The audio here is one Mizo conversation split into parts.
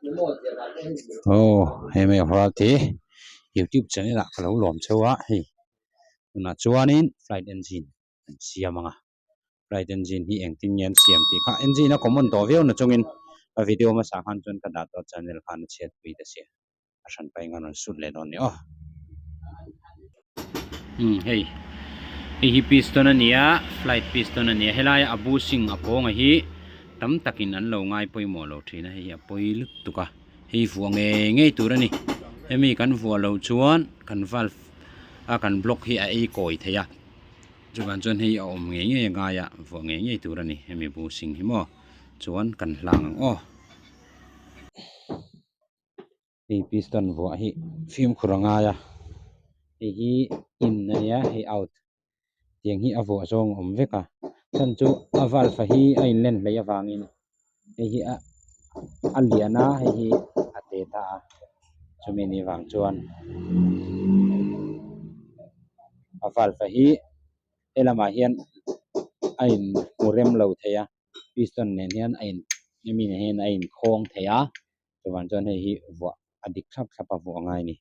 Aw he mai Ralti youtube channel ah ka lo lawm cheu a hei tunah chuanin flight engine an siam ang a flight engine hi engtin nge an siam tih kha engine a common tawh viau na chungin a video hmasa khan chuan ka dah tawh channel khan a chhiat pui ta sia a hran pahin khan rawn sut leh dawn ni aw. Umm hei hei hi piston a ni a flight piston a ni a helaia a bushing a pawnga hi tam takin an lo ngai pawimawh lo thin a hei hi a pawi lutuk a hei vuah ngei ngei tur a ni hemi kan vuah loh chuan kan valve a kan block hi a ei kawi thei a chuvang chuan hei a awm ngei ngei a ngai a vuah ngei ngei tur a ni hemi bushing hi maw chuan kan hlang ang aw. Hei piston vuah hi fimkhur a ngai a hei hi in a nia hei out tiang hi a vuah zawng a awm vek a chhan chu a valve hi a in len hleih avangin hei hi a a lian a hei hi a te ta a chumi ni vang chuan a valve hi helamah hian a in hmu rem lo thei a piston nen hian a in hemi nen hian a in khawng thei a. Chuvang chuan hei hi vuah a dik thlap thlap a vuah ngai a ni.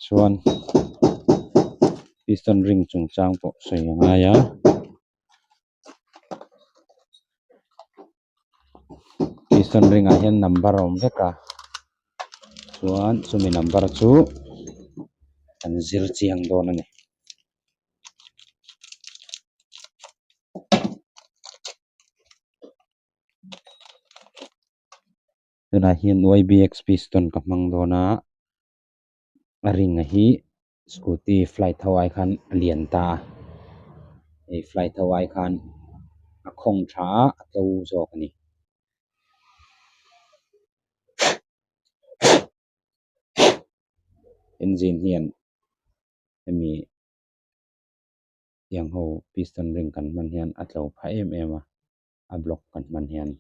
Chuan piston ring chungchang pawh sawi a ngai a. Piston ring ah hian number a awm vek a chuan chumi number chu an zir chiang dawn a ni. Tunah hian ybx piston ka hmang dawn a a ring a hi scooty flight ho ai khan a lian ta a hei flight ho ai khan a khawng tha a a tlo zawk a ni. Engine hian hemi tiang ho piston ring kan hman hian a tlo phah em em a. a block kan hman hian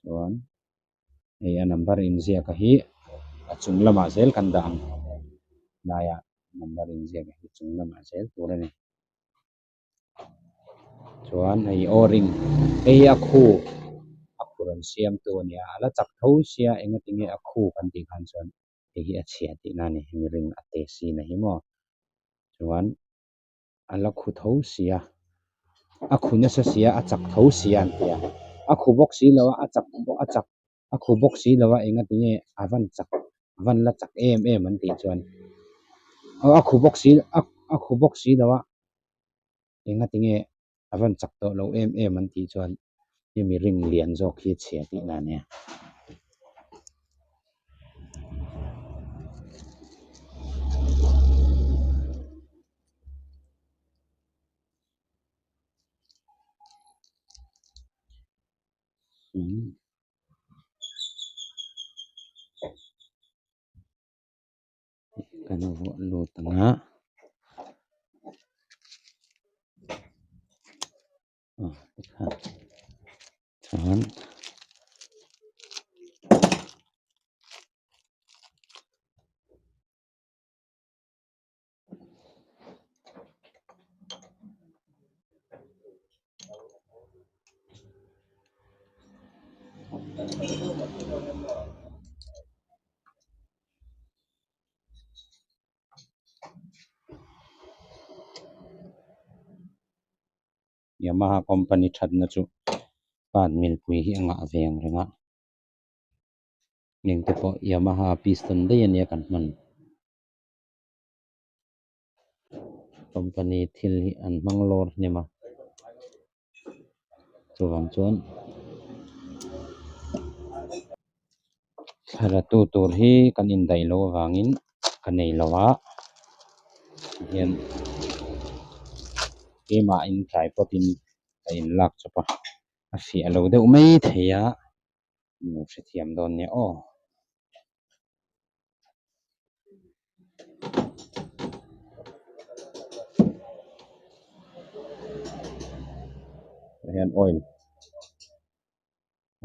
chuan hei a number inziak a hi a chung lamah zel kan dah ang laiah number inziak a hi chung lamah zel tur a ni chuan hei o-ring hei hi a khu a khu rawn siam tu a nia a la chak tho sia engatinge a khu kan tih khan chuan. hei hi a chhia tihna a ni hemi ring a te sin a hi maw chuan a la khu tho sia a khu nasa sia a chak tho sia an ti a a khu bawk si lo a a chak bawk a chak a khu bawk si lo a engatinge a van chak a van la chak em em an tih chuan aw a khu bawk si a a khu bawk si lo a engatinge a van chak tawh lo em em an tih chuan hemi ring lian zawk hi a chhia tihna a nia. Kan vuah lut ang a aw tikhan chuan Yamaha company thatna chu pan milpui hi a ngah ve ang reng a engte pawh Yamaha piston daih ania kan hman. Company thil hi an hmang lawr hnem a chuvang chuan thla la tu tur hi kan indaih loh avangin ka nei lo a tihian keimahin tripod in ka inlak chawp a a fiah lo deuh mai thei a lo hrethiam dawn nia aw. Tah hian oil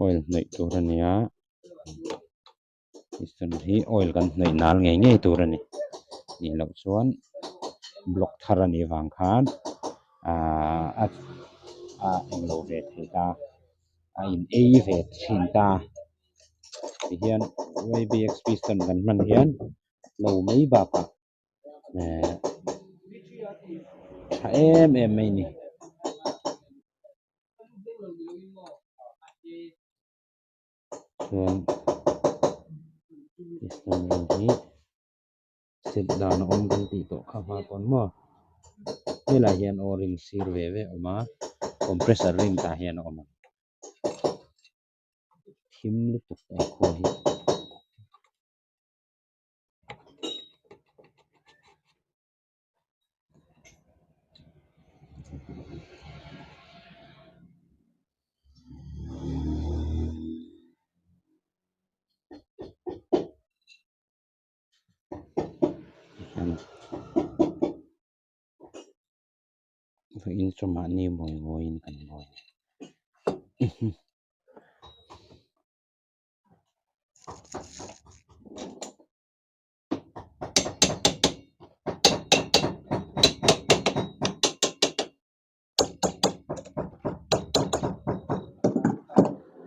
oil hnawih tur a ni a piston hi oil kan hnawih nal ngei ngei tur a ni nih loh chuan block thar a nih vang khan. Ahh a a englo ve thei ta a in ei ve thin ta tihian Y B X piston kan hman hian lo mai bakah ehh tha em em mai a ni. Chuan piston ring hi. Set dan a awm kan tih tawh kha hma pawn maw helai hian aw ring sir ve ve a awm a compressor ring tah hian a awm a thim lutuk a khua hi. Vawiin chu mahni buai buaiin kan buai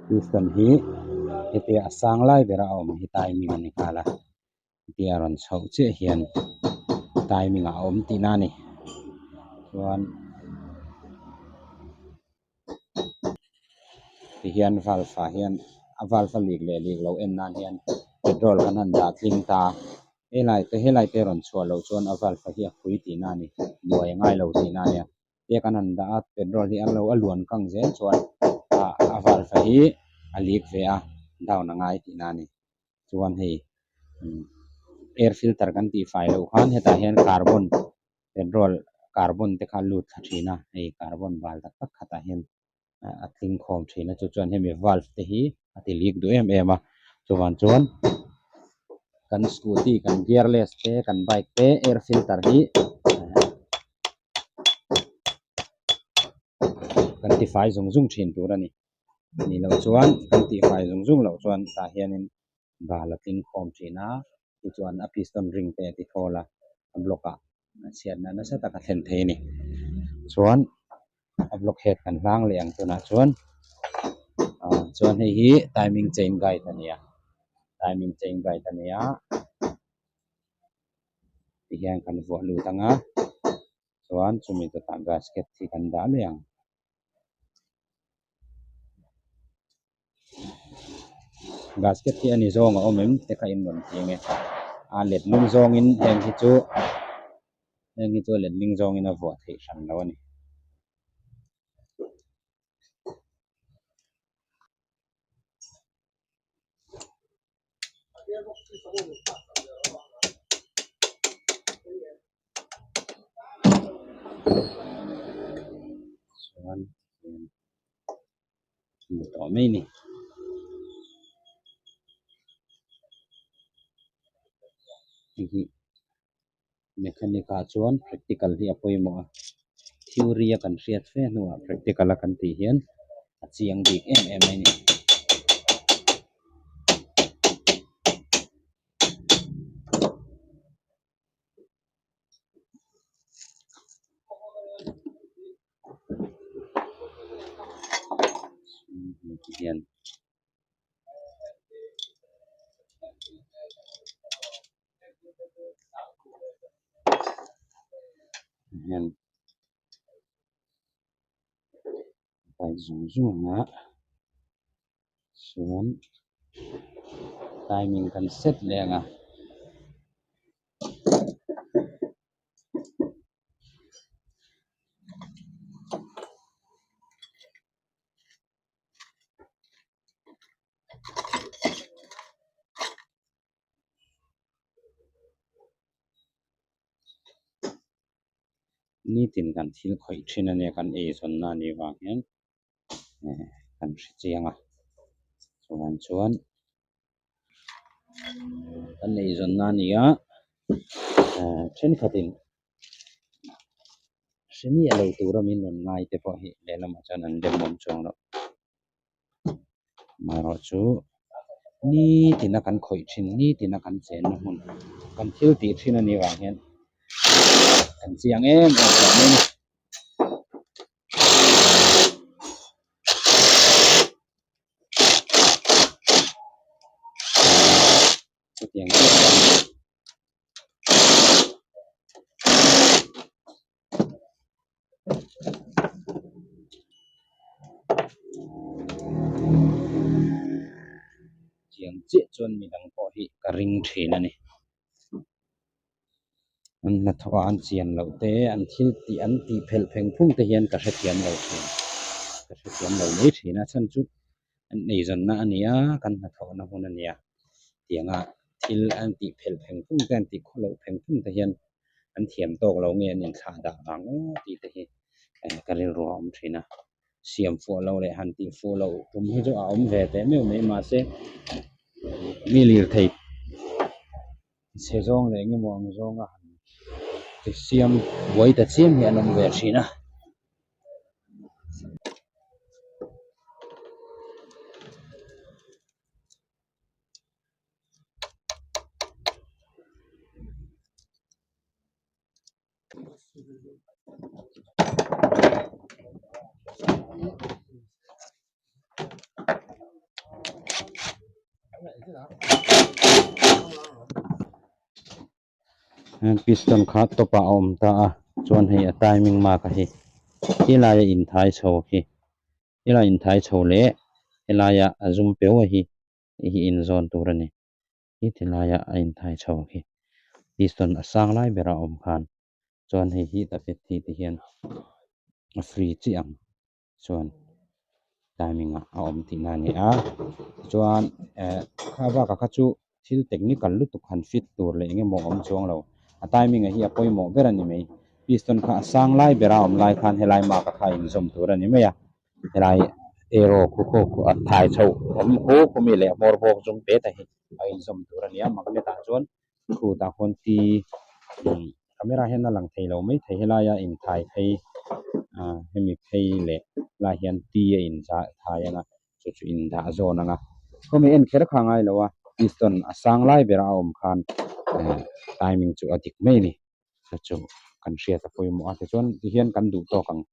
Piston hi hetia a sang lai bera a awm hi timing a ni nghal a hetia a rawn chhoh chiah hian timing ah a awm tihna a ni chuan tihian valve ah hian a valve a lik leh lik loh en nan hian petrol kan han dah tling ta a helai te helai te rawn chhuah loh chuan a valve hi a phui tihna a ni buai a ngai lo tihna a nia te kan han dah a petrol hi a lo a luan kang zel chuan ah a valve hi a lik ve a down a ngai tihna a ni chuan hei air filter kan tih fai loh khan hetah hian carbon petrol carbon te kha a lut thla thin a hei carbon bal tak tak khatah hian a tling khawm thin a chu chuan hemi valve te hi a ti leak duh em em a chuvang chuan kan scooty kan gearless te kan bike te air filter hi kan tifai zung zung thin tur a ni ni loh chuan kan tihfai zung zung loh chuan tah hianin bal a tling khawm thin a tichuan a piston ring te a ti thawl a a block ah a chhiatna nasa tak a thlen thei a ni chuan a block head kan hlang leh ang tunah chuan ah chuan hei hi timing chain guide a ni a timing chain guide a ni a tihian kan vuah lut ang a chuan chumi dawtah gasket hi kan dah leh ang. Gasket hi a ni zawng a awm em te kha in rawn ti ange a letling zawngin heng hi chu heng hi chu a letling zawngin a vuah theih hran lo a ni. Chuan hmu tawh mai a ni. Hei hi mechanic ah chuan practical hi a pawimawh a theory a kan hriat fe hnuah practical a kan tih hian a chiang bik em em mai a ni. Hian hian bike zawng zawng a chuan timing kan set leh ang a. Nitin kan thil khawih thin a nia kan eizawnna a nih vang hian kan hre chiang a chuan chuan kan eizawnna a ni a thenkhatin hre miah lo tura min rawn ngai te pawh hi lehlamah chuan an demawm chuang loh. Amaherawhchu nitin a kan khawih thin nitin a kan chenna hmun kan thil tih thin a nih vang hian kan chiang em em tawh mai a ni. Chutiang chiah chuan Chiang chiah chuan midang pawh hi ka ring thin a ni. An hnathawh a an chian loh te, an thil tih an tih phelh pheng phung te hian ka hrethiam lo thin. Ka hrethiam lo mai thin a, chhan chu an eizawnna a ni a, kan hnathawhna hun a ni a. Tianga thil an tih phelh pheng phung te, an tih khaw loh pheng phung te hian an thiam tawk lo nge an inthlah dah vang aw tih te hi ka rilru a awm thin a. Siam fuh loh leh han tih fuh loh tum hi chu a awm ve teh meuh mai mahse mi lirthei chhe zawng leh engemaw ang zawnga han ti siam buai ta chiam hi an awm ve thin a. Piston kha top ah a awm ta a chuan hei a timing mark a hi helai a inthai chho khi helai inthai chho leh helaia a zum peu a hi hei hi inzawn tur a ni. Hi ti laia a inthai chho khi piston a sang lai berah a awm khan chuan hei hi ta fet hi ti hian a free chiah ang chuan timing ah a awm tihna a ni a tichuan eh kha bakah kha chu thil technical lutuk han fit tur leh eng emaw a awm chuang lo a timing ah hi a pawimawh ber a ni mai piston kha a sang lai bera a awm lai khan helai mark ah kha a inzawm tur a ni mai a. Helai arrow khu khu khu a thai chho awm khu khu mi leh hmawr bawk zum pe ta hi a inzawm tur a ni a magnet ah chuan khutah khuan t camera hian a lang thei lo mai thei helaia inthai phei ah hemi phei leh helai hian t a inzah thai ang a chu chu indah zawn ang a khawmi en kher kha a ngai lo a piston a sang lai berah a awm khan eh timing chu a dik mai a ni. Chu chu kan hriat a pawimawh a tichuan tihian kan duh tawk ang.